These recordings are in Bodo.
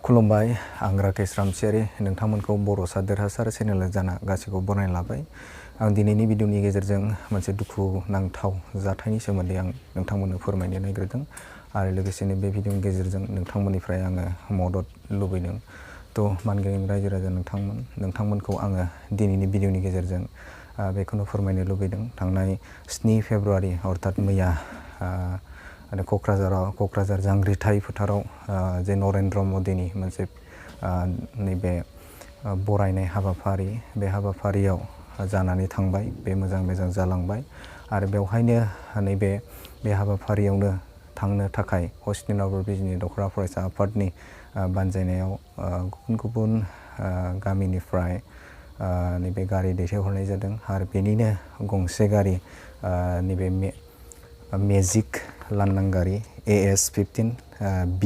खुलुमबाय आं राकेश रामसियारि नोंथांमोनखौ बर' देरहासार चेनेल जाना गासैखौ बरायना लाबाय आं दिनैनि भिडिअनि गेजेरजों मोनसे दुखुनांथाव जाथायनि सोमोन्दै आं नोंथांमोननो फोरमायनो नागिरदों आरो लोगोसेनो बे भिडिअनि गेजेरजों नोंथांमोननिफ्राय आङो मदद लुबैदों तो मानगोनां रायजो राजा नोंथांमोनखौ आङो दिनैनि भिडिअनि गेजेरजों बेखौनो फोरमायनो लुबैदों थांनाय 7 फेब्रुवारि अर्थात मैया आरो क'क्राझार जांग्रिथाय फोथाराव जे नरेन्द्र मदिनि मोनसे नैबे बरायनाय हाबाफारि बे हाबाफारियाव जानानै थांबाय बे मोजां जालांबाय आरो बेवहायनो नैबे बे हाबाफारियावनो थांनो थाखाय हस्तिनापुर बिजनि दख'रा फरायसा आफादनि बानजायनायाव गुबुन गामिनिफ्राय नैबे गारि दैथायहरनाय जादों आरो बेनिनो गंसे गारि नैबे मेजिक लांदां गारि AS15B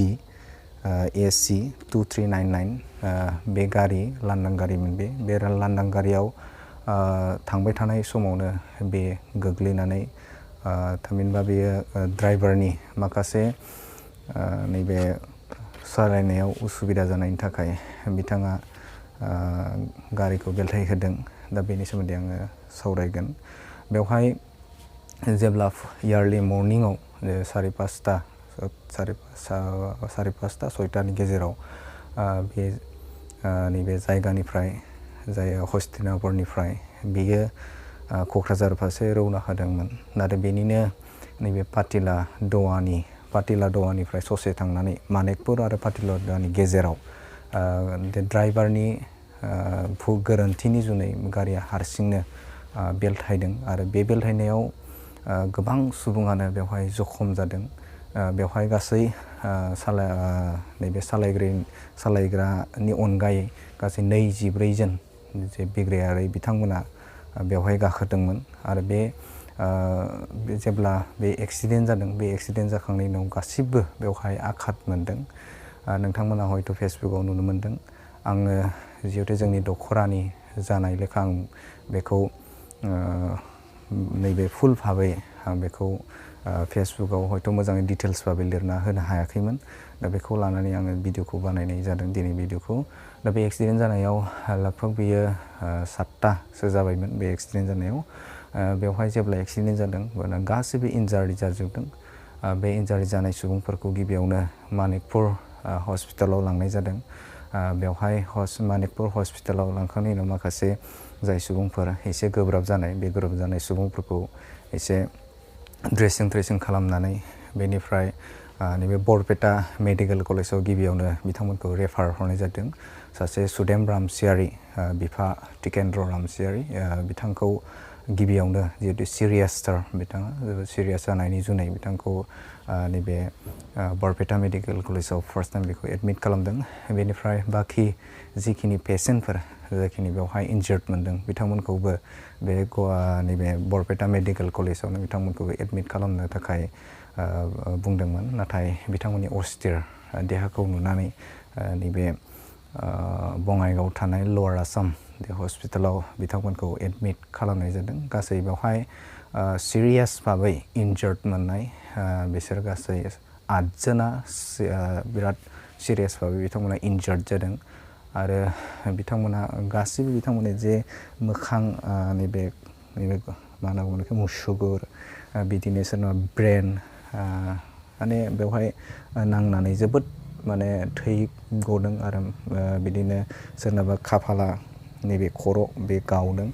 AC 2399 बे गारि लांदां गारिमोन बे लांदां गारियाव थांबाय थानाय समावनो बे गोग्लैनानै थामहिनबा बेयो ड्राइभारनि माखासे नैबे सालायनायाव उसुबिदा जानायनि थाखाय बिथाङा गारिखौ बेलथाय होदों दा बेनि सोमोन्दै आङो सावरायगोन बेवहाय जेब्ला यारलि मर्निंआव 5:30 6टानि गेजेराव बे नैबे जायगानिफ्राय जाय हस्तिनापुरनिफ्राय बेयो क'क्राझार फारसे रौना होदोंमोन नाथाय बेनिनो नैबे पाटिला दवानिफ्राय ससे थांनानै मानेकपुर आरो पाटिला दवानि गेजेराव ड्राइभारनि गोरोन्थिनि जुनै गारिया हारसिंनो बेलथायदों आरो बे बेलथायनायाव गोबां सुबुङानो बेवहाय जखम जादों बेवहाय गासै नैबे सालायग्रानि अनगायै गासै 24 जन जे बिग्रायारि बिथांमोना बेवहाय गाखोदोंमोन आरो जेब्ला बे एक्सिडेन्ट जादों बे एक्सिडेन्ट जाखांनायनि उनाव गासिबो बेवहाय आघात मोनदों नोंथांमोना हयथ' फेसबुकाव नुनो मोनदों आङो जिहेतु जोंनि दख'रानि जानाय लेखा आं बेखौ नैबे फुल भाबै आं बेखौ फेसबुकाव हयथ' मोजाङै डिटेल्स भाबै लिरना होनो हायाखैमोन दा बेखौ लानानै आङो भिडिअखौ बानायनाय जादों दिनै भिडिअखौ दा बे एक्सिडेन्ट जानायाव लगभग बियो 7थासो जाबायमोन बे एक्सिडेन्ट जानायाव बेवहाय जेब्ला एक्सिडेन्ट जादों गासैबो इन्जार्ड जाजोबदों बे इन्जार्ड जानाय सुबुंफोरखौ गिबियावनो मानिकपुर हस्पिटालाव लांनाय जादों बेवहाय मानिकपुर हस्पिटालाव लांखांनायनि उनाव माखासे जाय सुबुंफोर एसे गोब्राब जानाय बे गोब्राब जानाय सुबुंफोरखौ एसे ड्रेसिं खालामनानै बेनिफ्राय नैबे बरपेटा मेडिकेल कलेजाव गिबियावनो बिथांमोनखौ रेफार हरनाय जादों सासे सुदेम रामसियारि बिफा टिकेन्द्र रामसियारि बिथांखौ गिबियावनो जिहेतु सिरियासथार बिथाङा जोबोद सिरियास जानायनि जुनै बिथांखौ नैबे बरपेटा मेडिकेल कलेजाव फार्स्ट टाइम बेखौ एडमिट खालामदों बेनिफ्राय बाखि जिखिनि पेसेन्टफोर जायखिनि बेवहाय इन्जार्ड मोनदों बिथांमोनखौबो बे नैबे बरपेटा मेडिकेल कलेजावनो बिथांमोनखौबो एडमिट खालामनो थाखाय बुंदोंमोन नाथाय बिथांमोननि अस्थिर देहाखौ नुनानै नैबे बङाइगाव थानाय लवार आसाम बे हस्पिटालाव बिथांमोनखौ एडमिट खालामनाय जादों गासै बेवहाय सिरियास भाबै इन्जार्ड मोननाय बिसोर गासै 8 जना बिराद सिरियास भाबै बिथांमोना इन्जार्ड जादों आरो बिथांमोना जे मोखां नैबे मा होनना बुङो बेखौ मुसुगुर बिदिनो सोरनाबा ब्रेन माने बेवहाय नांनानै जोबोद माने थै गदों आरो बिदिनो सोरनाबा खाफाला नैबे खर' बे गावदों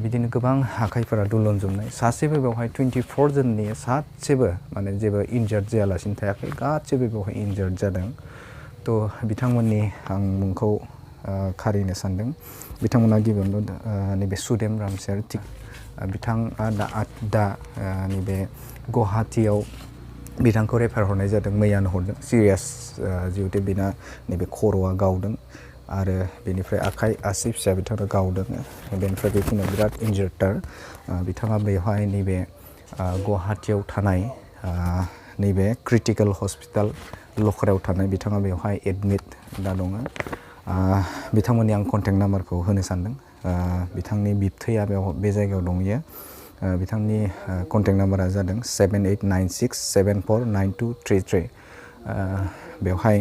बिदिनो गोबां आखाइफोरा दुलुनजोबनाय सासेबो बेवहाय 24 जननि सासेबो माने जेबो इन्जार्ड जायालासिनो थायाखै गासैबो बेवहाय इन्जार्ड जादों थ' बिथांमोननि आं मुंखौ खारिनो सानदों बिथांमोना गिबियावनो नैबे सुदेम रामसियारि बिथाङा दा नैबे गुवाहाटीयाव बिथांखौ रेफार हरनाय जादों मैयानो हरदों सिरियास जिहेतु बिना नैबे खर'आ गावदों आरो बेनिफ्राय आखाइ आसि फिसा बिथाङा गावदों बेनिफ्राय बेखिनियाव बिराद इन्जार्डथार बिथाङा बेवहाय नैबे गुवाहाटीयाव थानाय नैबे क्रिटिकेल हस्पिटाल लखरायाव थानाय बिथाङा बेवहाय एडमिट दा दङ बिथांमोननि आं कन्टेक्ट नाम्बारखौ होनो सानदों बिथांनि बिबथैया बे जायगायाव दंहैयो बिथांनि कन्टेक्ट नाम्बारा जादों 7896749233 बेवहाय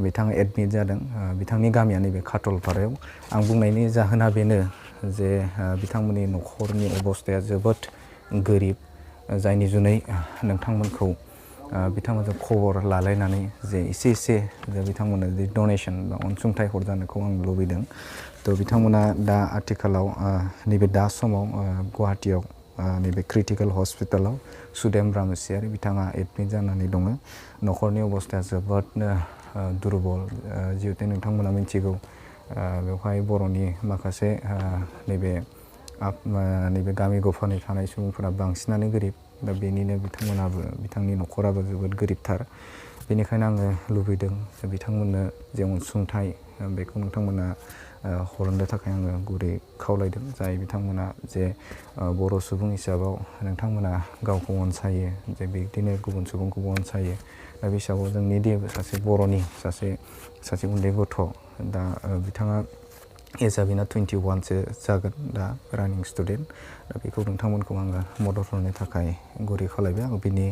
बिथाङा एडमिट जादों। बिथांनि गामिया नैबे खाथलपारायाव। आं बुंनायनि जाहोना बेनो जे बिथांमोननि न'खरनि अबस्थाया जोबोद गोरिब, जायनि जुनै नोंथांमोनखौ बिथांमोनजों खबर लालायनानै जे एसे जे बिथांमोननो जे डनेसन बा अनसुंथाइ हरजानोखौ आं लुबैदों। थ' बिथांमोना दा आथिखालाव नैबे दा समाव गुवाहाटियाव नैबे क्रिटिकेल हस्पिटालाव सुदेम रामसियारि बिथाङा एडमिट जानानै दङ। न'खरनि अबस्थाया जोबोदनो दुरबल। जिहेतु नोंथांमोना मिथिगौ बेवहाय बर'नि माखासे नैबे गामि गफानि थानाय सुबुंफोरा बांसिनानो गोरिब। दा बेनिनो बिथांनि न'खराबो जोबोद गोरिबथार। बेनिखायनो आङो लुबैदों जे बिथांमोननो जे अनसुंथाइ बेखौ नोंथांमोना हरनो थाखाय आङो गुरै खावलायदों। जाय बिथांमोना जे बर' सुबुं हिसाबाव नोंथांमोना गावखौ अनसायो, जे बिदिनो गुबुन सुबुंखौबो अनसायो। दा बे हिसाबाव जोंनिदि सासे बर'नि सासे उन्दै गथ', दा बिथाङा एजआ बेना 21सो जागोन, दा रानिं स्टुडेन्ट। दा बेखौ नोंथांमोनखौ आङो मदद हरनो थाखाय गुरै खावलायबाय। आं बिनि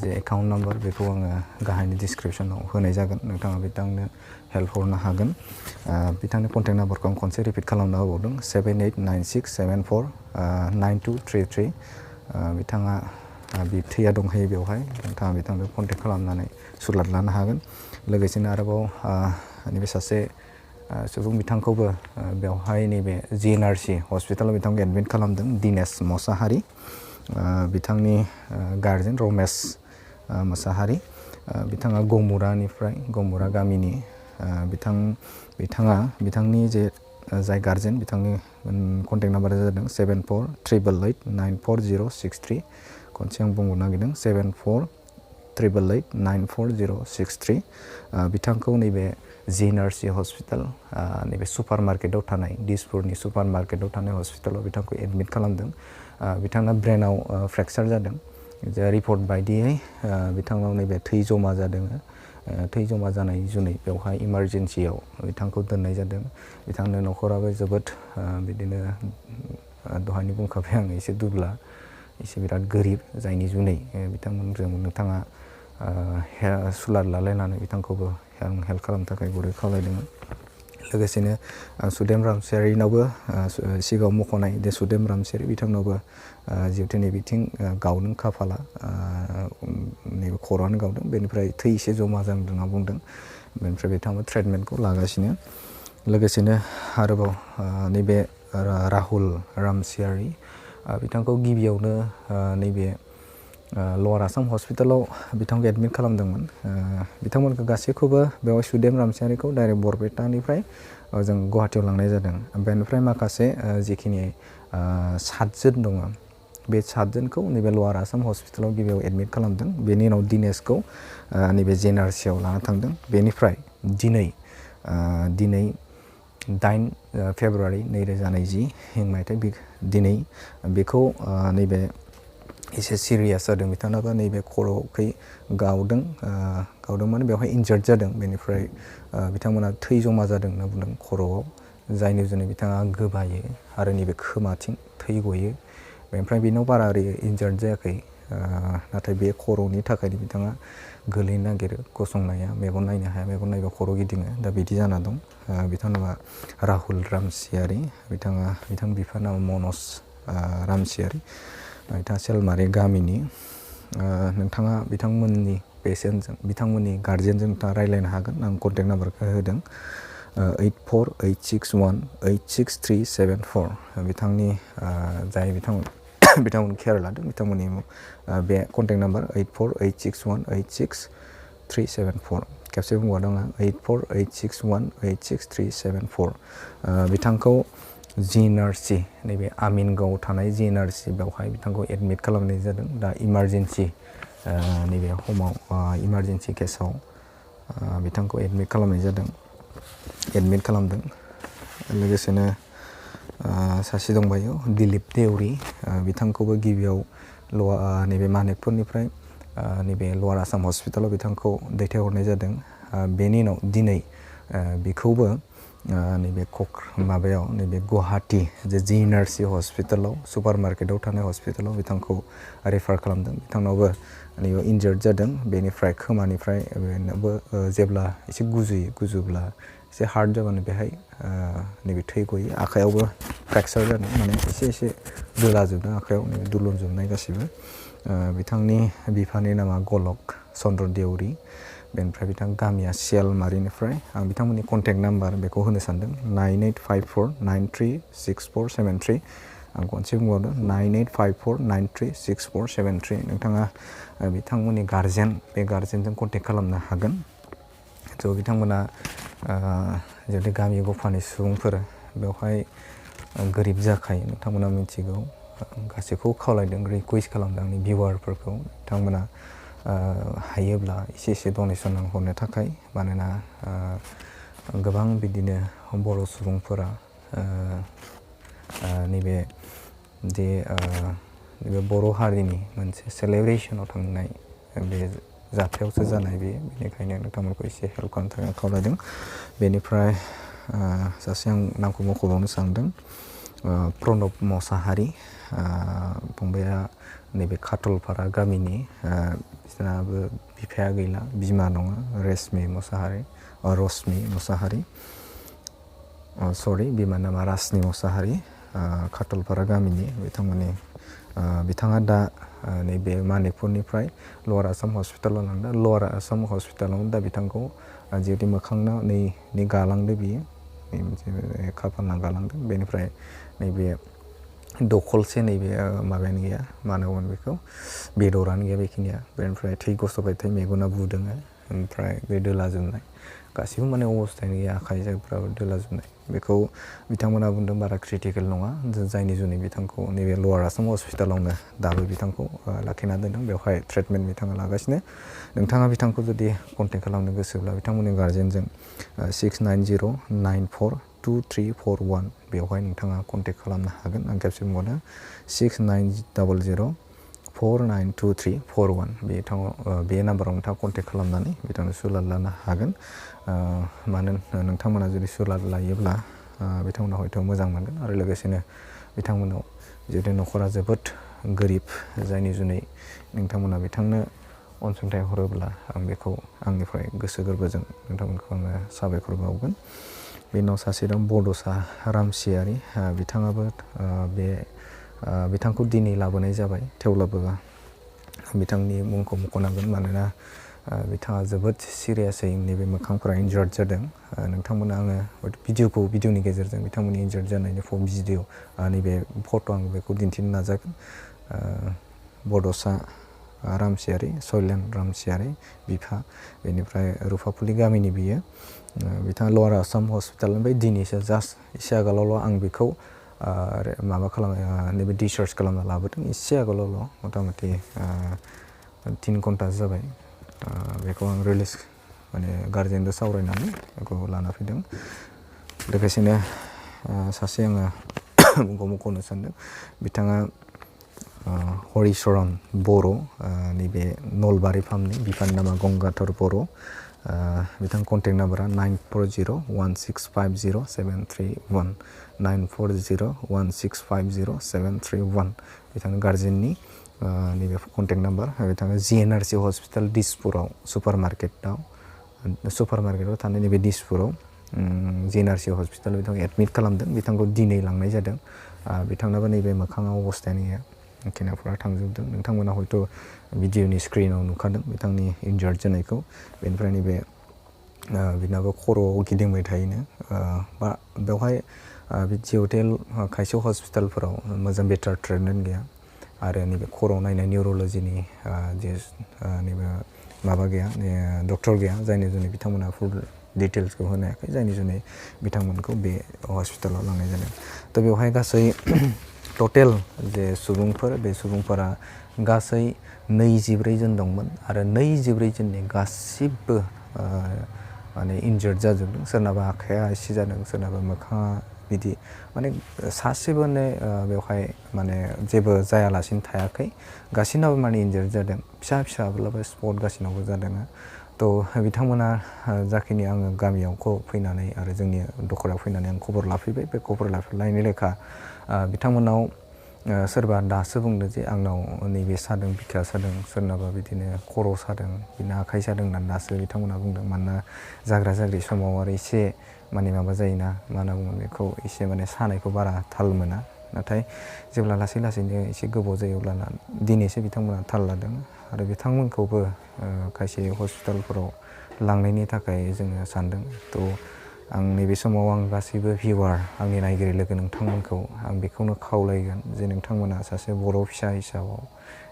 जे एकाउन्ट नाम्बार बेखौ आङो गाहायनि डिसक्रिपसनाव होनाय जागोन। नोंथाङा बिथांनो हेल्प हरनो हागोन। बिथांनि कन्टेक्ट नाम्बारखौ आं खनसे रिपिट खालामना होबावदों, 7896749233। बिथाङा थैया दंखायो बेवहाय। नोंथाङा बिथांजों कन्टेक्ट खालामनानै सुलाद लानो हागोन। लोगोसेनो आरोबाव नैबे सासे सुबुं बिथांखौबो बेवहाय नैबे GNRC हस्पिटालाव बिथांखौ एडमिट खालामदों, दिनेश मसाहारि। बिथांनि गार्जेन रमेश मोसाहारि। बिथाङा गमुरा गामिनि। बिथांनि जाय गार्जेन, बिथांनि कन्टेक्ट नाम्बारा जादों 7488894063। खनसे आं बुंनो नागिरदों 7488894063। बिथांखौ नैबे GNRC हस्पिटाल, नैबे सुपार मार्केटआव थानाय, दिसपुरनि सुपार मार्केटआव थानाय हस्पिटालाव बिथांखौ एडमिट खालामदों। बिथांना ब्रेनाव फ्रेक्सार जादों। जे रिपर्ट बायदियै बिथांनाव नैबे थै जमा जादों। थै जमा जानायनि जुनै बेवहाय इमारजेन्सियाव बिथांखौ दोननाय जादों। बिथांनि न'खराबो जोबोद बिदिनो दहायनो बुंखाबाय आङो, एसे दुब्ला, एसे बिराद गोरिब, जायनि जुनै बिथांमोनजों नोंथाङा सुलाद लालायनानै बिथांखौबो हेल्प खालामनो थाखाय गुरै खावलायदोंमोन। लोगोसेनो सुदेम रामसियारिनावबो सिगाङाव मख'नाय जे सुदेम रामसियारि बिथांनावबो जिहेतु नैबेथिं गावदों खाफाला, नैबे खर'आनो गावदों, बेनिफ्राय थै एसे जमा जादों होनना बुंदों। बेनिफ्राय बिथाङा ट्रिटमेन्टखौ लागासिनो। लोगोसेनो आरोबाव नैबे राहुल रामसियारि, बिथांखौ गिबियावनो नैबे लवार आसाम हस्पिटालाव बिथांखौ एडमिट खालामदोंमोन। बिथांमोनखौ गासैखौबो बेवहाय सुदेम रामसियारिखौ डाइरेक्ट बरपेटानिफ्राय जों गुवाहाटियाव लांनाय जादों। बेनिफ्राय माखासे जिखिनि 7 जन दङ, बे 7 जनखौ नैबे लवार आसाम हस्पिटालाव गिबियाव एडमिट खालामदों। बेनि उनाव दिनेशखौ नैबे GNRCआव लाना थांदों। बेनिफ्राय दिनै 8 फेब्रुवारि 2020 मायथाइ दिनै बेखौ नैबे एसे सिरियास जादों। बिथाङाबो नैबे खर'खै गावदों माने बेवहाय इन्जार्ड जादों। बेनिफ्राय बिथांमोना थै जमा जादों होनना बुंदों खर'आव, जायनि जुनै बिथाङा गोबायो आरो नैबे खोमाथिं थै गयो। बेनिफ्राय बेनाव बारा ओरै इन्जार्ड जायाखै, नाथाय बे खर'नि थाखायनो बिथाङा गोलैनो नागिरो, गसंनाया, मेगन नायनो हाया, मेगन नायबा खर' गिदिङो। दा बिदि जाना दं। बिथांनि नामा राहुल रामसियारि, बिथांनि बिफानि नामा मनज रामसियारि। बिथाङा सेलमारि गामिनि। नोंथाङा बिथांमोननि बिथांमोननि गार्जेनजों नोंथाङा रायज्लायनो हागोन। आं कन्टेक्ट नाम्बारखौ होदों 8486186374। बिथांनि जाय बिथांमोन केयार लादों, बिथांमोननि बे कन्टेक्ट नाम्बार 8486186374। खेबसे बुंबावदों आं 8486186374। बिथांखौ GNRC, नैबे आमिनगावआव थानाय GNRC, बेवहाय बिथांखौ एडमिट खालामनाय जादों। दा इमारजेन्सि नैबे इमारजेन्सि केसाव बिथांखौ एडमिट खालामदों। लोगोसेनो सासे दंबायो दिलीप देउरि, बिथांखौबो गिबियाव नैबे मानिकपुरनिफ्राय नैबे लवार आसाम हस्पिटालाव बिथांखौ दैथायहरनाय जादों। बेनि उनाव दिनै बेखौबो नैबे माबायाव नैबे गुवाहाटी जे GNRC हस्पिटालाव सुपार मार्केटाव थानाय हस्पिटालाव बिथांखौ रेफार खालामदों। बिथांनावबो नैबे इन्जार्ड जादों। बेनिफ्राय खोमानिफ्राय बेनाबो जेब्ला एसे गुजुब्ला एसे हार्ड जाबानो बेहाय नैबे थै गयो। आखायावबो फ्रेक्चार जादों, माने एसे दोलाजोबदों आखायाव, नैबे दुलुनजोबनाय गासिबो। बिथांनि बिफानि नामा गलक चन्द्र देउरि। बेनिफ्राय बिथां गामिया सियालमारिनिफ्राय। आं बिथांमोननि कन्टेक्ट नाम्बार बेखौ होनो सानदों 9854936473। आं खनसे बुंबावदों 9854936473। नोंथाङा बिथांमोननि गार्जेन, बे गार्जेनजों कन्टेक्ट खालामनो हागोन। थ' बिथांमोना जुदि गामि गफानि सुबुंफोर बेवहाय गोरिब जाखायो, नोंथांमोना मिथिगौ। गासैखौबो खावलायदों, रिकुवेस्ट खालामदों आंनि भिउवारफोरखौ बिथांमोना हायोब्ला एसे डनेसन हरनो थाखाय। मानोना गोबां बिदिनो बर' सुबुंफोरा नैबे बर' हारिनि मोनसे सेलेब्रेसनाव थांनाय बे जाथायावसो जानाय बेयो। बेनिखायनो नोंथांमोनखौ एसे हेल्प खालामनो थाखाय आं खावलायदों। बेनिफ्राय सासे आं नामखौ मख'बावनो सानदों, प्रणब मसाहारि। फंबाया नैबे खाथलपारा गामिनि। बिसोरनाबो बिफाया गैला, बिमा दङ, रश्मि मसाहारि। बिमा नामा रासनि मसाहारि, खाथलपारा गामिनि बिथांमोननि। बिथाङा दा नैबे मानिकपुरनिफ्राय लवार आसाम हस्पिटालाव लांदों। लवार आसाम हस्पिटालावनो दा बिथांखौ जिहेतु मोखांना नै गालांदो बियो, मोनसे खाफालना गालांदों। बेनिफ्राय नैबे दखलसे नैबे माबायानो गैया, मा होनोमोन बेखौ, बेदरानो गैया बेखिनिया। बेनिफ्राय थै गसरबाय थायो, मेगना बुदों, ओमफ्राय बे दोलाजोबनाय गासिबो माने अबस्थायानो गैया, आखाइ जायफ्राबो दोलाजोबनाय। बेखौ बिथांमोना बुंदों बारा क्रिटिकेल नङा, जायनि जुनै बिथांखौ नैबे लवार आसाम हस्पिटालावनो दाबो बिथांखौ लाखिना दोनदों। बेवहाय ट्रिटमेन्ट बिथाङा लागासिनो। नोंथाङा बिथांखौ जुदि कन्टेक्ट खालामनो गोसोब्ला बिथांमोननि गार्जेनजों 6909942341 बेवहाय नोंथाङा कन्टेक्ट खालामनो हागोन। आं खेबसे बुंबावदों 6900492341। बे नाम्बाराव नोंथाङा कन्टेक्ट खालामनानै बिथांनो सुलाद लानो हागोन। मानो नोंथांमोना जुदि सुलाद लायोब्ला बिथांमोना हयथ' मोजां मोनगोन। आरो लोगोसेनो बिथांमोनाव जुदि न'खरा जोबोद गोरिब, जायनि जुनै नोंथांमोना बिथांनो अनसुंथाइ हरोब्ला आं बेखौ आंनिफ्राय गोसो गोरबोजों नोंथांमोनखौ आङो साबायखर बावगोन। बेनि उनाव सासे दं बड'सा रामसियारि। बिथाङाबो बिथांखौ दिनै लाबोनाय जाबाय, थेवब्लाबो बिथांनि मुंखौ मख'नांगोन। मानोना बिथाङा जोबोद सिरियासै नैबे मोखांफोरा इन्जार्ड जादों। नोंथांमोना आङो भिडिअनि गेजेरजों बिथांमोननि इन्जार्ड जानायनि भिडिअ नैबे फट' आं बेखौ दिन्थिनो नाजागोन। बड'सा रामसियारि, सयलेन रामसियारि बिफा। बेनिफ्राय रुफाफुलि गामिनि बियो। बिथाङा लवार आसाम हस्पिटालनिफ्राय दिनैसो जास्ट एसे आगोलावल' आं बेखौ नैबे डिसचार्ज खालामना लाबोदों। एसे आगोलावल', मथा मथि 3 घन्टासो जाबाय। बेखौ आं रिलिज गार्जेनजों सावरायनानै बेखौ लाना फैदों। लोगोसेनो सासे आङो मुंखौ मख'नो सानदों। बिथाङा हरिचरन बर', नैबे नलबारि फार्मनि। बिफानि नामा गंगाधर बर'। बिथां कन्टेक्ट नाम्बारा 9401650731 9401650731। बिथांनि गार्जेननि नैबे कन्टेक्ट नाम्बार। बिथाङा GNRC हस्पिटाल दिसपुराव सुपार मार्केटाव थानाय नैबे दिसपुराव GNRC हस्पिटालाव बिथांखौ एडमिट खालामदों। बिथांखौ दिनै लांनाय जादों। बिथांनाबो नैबे मोखाङाव अबस्थायानो गैया, खेनायफोरा थांजोबदों। नोंथांमोना हयथ' भिडिअनि स्क्रिनाव नुखादों बिथांनि इन्जार्ड जानायखौ। बेनिफ्राय नैबे बिनाबो खर'आव गिदिंबाय थायोनो। बा बेवहाय जिहेथु खायसे हस्पिटालफोराव मोजां बेटार ट्रिटमेन्ट गैया। आरो नैबे खर'आव नायनाय निउर'लजिनि नैबे माबा गैया, डक्टर गैया, जायनि जुनै बिथांमोना फुल डिटेल्सखौ होनो हायाखै, जायनि जुनै बिथांमोनखौ बे हस्पिटालाव लांनाय जादों। थ' बेवहाय गासै टटेल जे सुबुंफोर, बे सुबुंफोरा गासै 24 जन दंमोन। आरो 24 जननि गासिबो माने इन्जार्ड जाजोबदों। सोरनाबा आखाइया एसे जादों, सोरनाबा मोखाङा बिदि, माने सासेबो बेवहाय माने जेबो जायालासिनो थायाखै। गासिनाबो माने इन्जार्ड जादों। फिसाब्लाबो स्पट गासिनावबो जादों। बिथांमोना जाखिनि आङो गामियाव फैनानै आरो जोंनि दखरायाव फैनानै आं खबर लाफैबाय। बे खबर लाफैनायनि लेखा बिथांमोनाव सोरबा दासो बुंदों जे आंनाव नैबे सादों, बिखाया सादों, सोरनाबा बिदिनो खर' सादों, बिदिनो आखाइ सादों होननानै दासो बिथांमोना बुंदों। मानोना जाग्रा जाग्रि समाव आरो एसे माने माबा जायोना, मा होनना बुङो बेखौ, एसे माने सानायखौ बारा थाल मोना। नाथाय जेब्ला लासै लासैनो एसे गोबाव जायो अब्लाना दिनैसो बिथांमोना थाल लादों आरो बिथांमोनखौबो खायसे हस्पिटालफोराव लांनायनि थाखाय जोङो सानदों। आं नैबे समाव आं गासैबो भिउवार, आंनि नायगिरि लोगो नोंथांमोनखौ आं बेखौनो खावलायगोन जे नोंथांमोना सासे बर' फिसा हिसाबाव,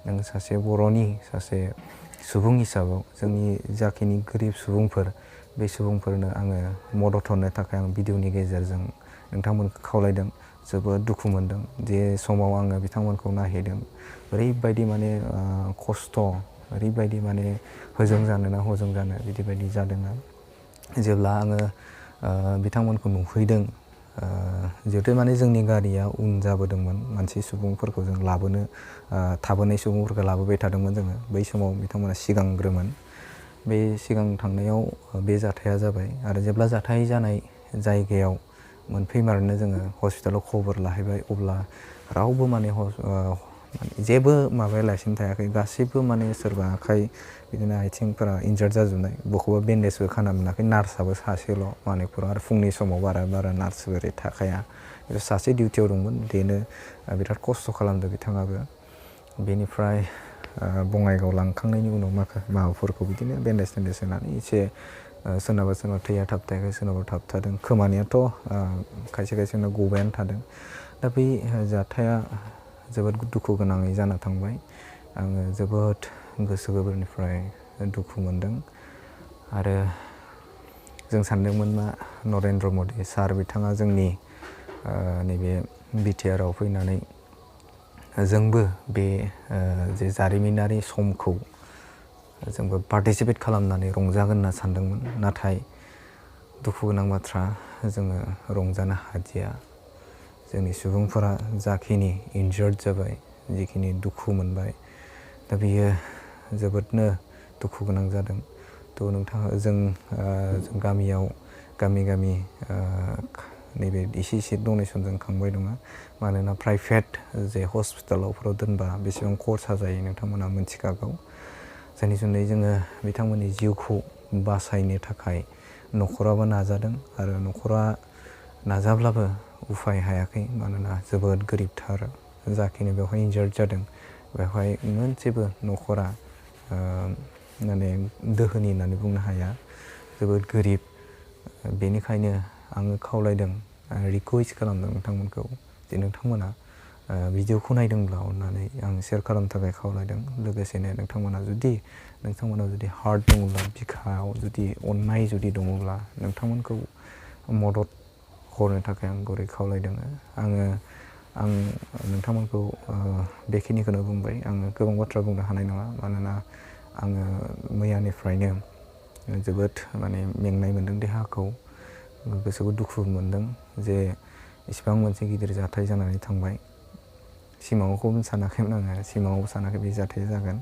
नों सासे बर'नि सासे सुबुं हिसाबाव जोंनि जाखिनि गोरिब सुबुंफोर, बे सुबुंफोरनो आङो मदद हरनो थाखाय आं भिडिअनि गेजेरजों नोंथांमोनखौ खावलायदों। जोबोद दुखु मोनदों जे समाव आङो बिथांमोनखौ नायहैदों, ओरैबायदि माने खस्थ', ओरैबायदि माने होजों जानो ना हजों जानो बिदि बायदि जादों। जेब्ला आङो बिथांमोनखौ नुहैदों, जिहेथु माने जोंनि गारिया उन जाबोदोंमोन, मानसि सुबुंफोरखौ जों लाबोनो, थाबोनाय सुबुंफोरखौ लाबोबाय थादोंमोन जोङो। बै समाव बिथांमोना सिगांग्रोमोन। बे सिगां थांनायाव बे जाथाया जाबाय आरो जेब्ला जाथाय जानाय जायगायाव मोनफैमारनो जोङो हस्पिटालाव खबर लाहैबाय, अब्ला रावबो माने जेबो माबायालासिनो थायाखै। गासैबो माने सोरबा आखाइ, बिदिनो आथिंफोरा इन्जार्ड जाजोबनाय, बबेखौबा बेन्डेजबो खाना मोनाखै। नार्सआबो सासेल' मानेफोर, आरो फुंनि समाव बारा नार्सबो ओरै थाखाया। सासे डिउटियाव दंमोन, बेनो बिराद खस्थ' खालामदों बिथाङाबो। बेनिफ्राय बङाइगाव लांखांनायनि उनाव माबाफोरखौ बिदिनो बेन्डेज होनानै एसे सोरनाबा थैया थाबथायाखै, सोरनाबा थाबथादों। खोमानियाथ' खायसे खायसेना गबायानो थादों। दा बै जाथाया जोबोद दुखु गोनाङै जाना थांबाय। आङो जोबोद गोसो गोरबोनिफ्राय दुखु मोनदों आरो जों सानदोंमोन मा, नरेन्द्र मदि सार बिथाङा जोंनि नैबे बिटिआरआव फैनानै जोंबो बे जे जारिमिनारि समखौ जोंबो पार्टिसिपेट खालामनानै रंजागोन होनना सानदोंमोन। नाथाय दुखु गोनां बाथ्रा, जोङो रंजानो हादिया। जोंनि सुबुंफोरा जाखिनि इन्जार्ड जाबाय, जिखिनि दुखु मोनबाय, दा बियो जोबोदनो दुखु गोनां जादों। जों गामियाव गामि नैबे एसे डनेसनजों खांबाय दङ। मानोना प्राइभेट जे हस्पिटालावफोराव दोनबा बेसेबां खरसा जायो नोंथांमोना मिथिखागौ। जायनि जुनै जोङो बिथांमोननि जिउखौ बासायनो थाखाय न'खराबो नाजादों आरो न'खरा नाजाब्लाबो उफाय हायाखै। मानोना जोबोद गोरिबथार, जाखिनि बेवहाय इन्जार्ड जादों बेवहाय मोनसेबो न'खरा माने दोहोनि होननानै बुंनो हाया, जोबोद गोरिब। बेनिखायनो आङो खावलायदों, रिकुवेस्ट खालामदों नोंथांमोनखौ जे नोंथांमोना भिडिअखौ नायदोंब्ला अननानै आं सेयार खालामनो थाखाय खावलायदों। लोगोसेनो नोंथांमोनाव जुदि हार्ट दङब्ला, बिखायाव जुदि अननाय जुदि दङब्ला, नोंथांमोनखौ मदद हरनो थाखाय आं गुरै खावलायदों। आं नोंथांमोनखौ बेखिनिखौनो बुंबाय। आङो गोबां बाथ्रा बुंनो हानाय नङा, मानोना आङो मैयानिफ्रायनो जोबोद माने मेंनाय मोनदों देहाखौ, गोसोखौ दुखु मोनदों जे इसिबां मोनसे गिदिर जाथाय जानानै थांबाय। सिमाङावबो सानाखै बे जाथाया जागोन।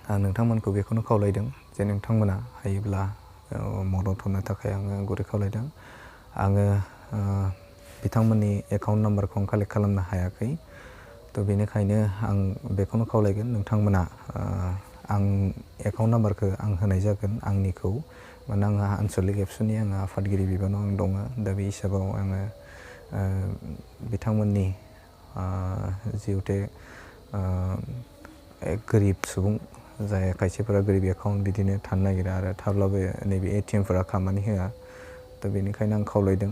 आं नोंथांमोनखौ बेखौनो खावलायदों जे नोंथांमोना हायोब्ला मदद हरनो थाखाय आङो गुरै खावलायदों। आङो बिथांमोननि एकाउन्ट नाम्बारखौ आं कालेक्ट खालामनो हायाखै। बेनिखायनो आं बेखौनो खावलायगोन, नोंथांमोना आं एकाउन्ट नाम्बारखौ आं होनाय जागोन आंनिखौ। मानोना आंहा आनसलिक एबसुनि आफादगिरि बिबानाव आं दङ। दा बे हिसाबाव आङो बिथांमोननि जिहेथु गोरिब सुबुं, जाय खायसेफोरा गोरिब एकाउन्ट बिदिनो थानो नागिरा आरो थाब्लाबो नैबे एटिएमफोरा खामानि होआ। बेनिखायनो आं खावलायदों,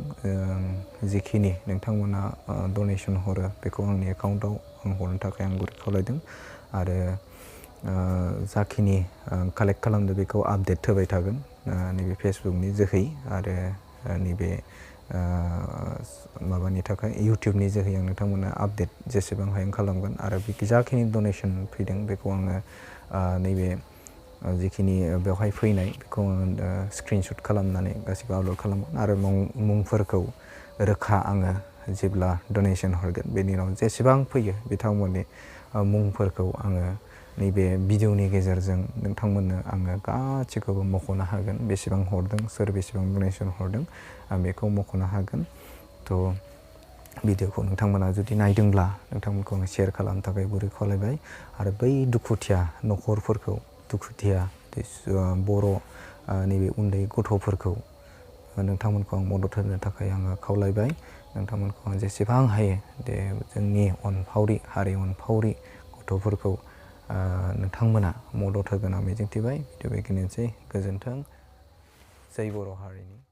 जिखिनि नोंथांमोना डनेसन हरो बेखौ आंनि एकाउन्टआव हरनो थाखाय आं गुरै खावलायदों। आरो जाखिनि कालेक्ट खालामदों बेखौ आपडेट होबाय थागोन नैबे फेसबुकनि जोहै आरो नैबे माबानि थाखाय इउटिउबनि जोहै आं नोंथांमोना आपडेट जेसेबां हायो खालामगोन। आरो जाखिनि डनेसन फैदों बेखौ आङो नैबे जिखिनि बेवहाय फैनाय बेखौ आङो स्क्रिनशट खालामनानै गासिबो आपल'ड खालामगोन आरो मुंफोरखौ रोखा आङो जेब्ला डनेसन हरगोन बेनि उनाव जेसेबां फैयो बिथांमोननि मुंफोरखौ आङो नैबे भिडिअनि गेजेरजों नोंथांमोननो आङो गासिखौबो मख'नो हागोन बेसेबां हरदों सोर बेसेबां डनेसन हरदों आं बेखौ मख'नो हागोन। थ' भिडिअखौ नोंथांमोना जुदि नायदोंब्ला नोंथांमोनखौ आं शेयार खालामनो थाखाय गुरै खावलायबाय आरो बै दुखुथिया न'खरफोरखौ दुखुथिया बर' नैबे उन्दै गथ'फोरखौ नोंथांमोनखौ आं मदद होनो थाखाय आङो खावलायबाय। नोंथांमोनखौ आं जेसेबां हायो दे जोंनि अनफावरि हारि अनफावरि गथ'फोरखौ नोंथांमोना मदद होगोन आं मिजिंथिबाय। भिडिअ बेखिनियानोसै। गोजोन्थों। जै बर' हारिनि।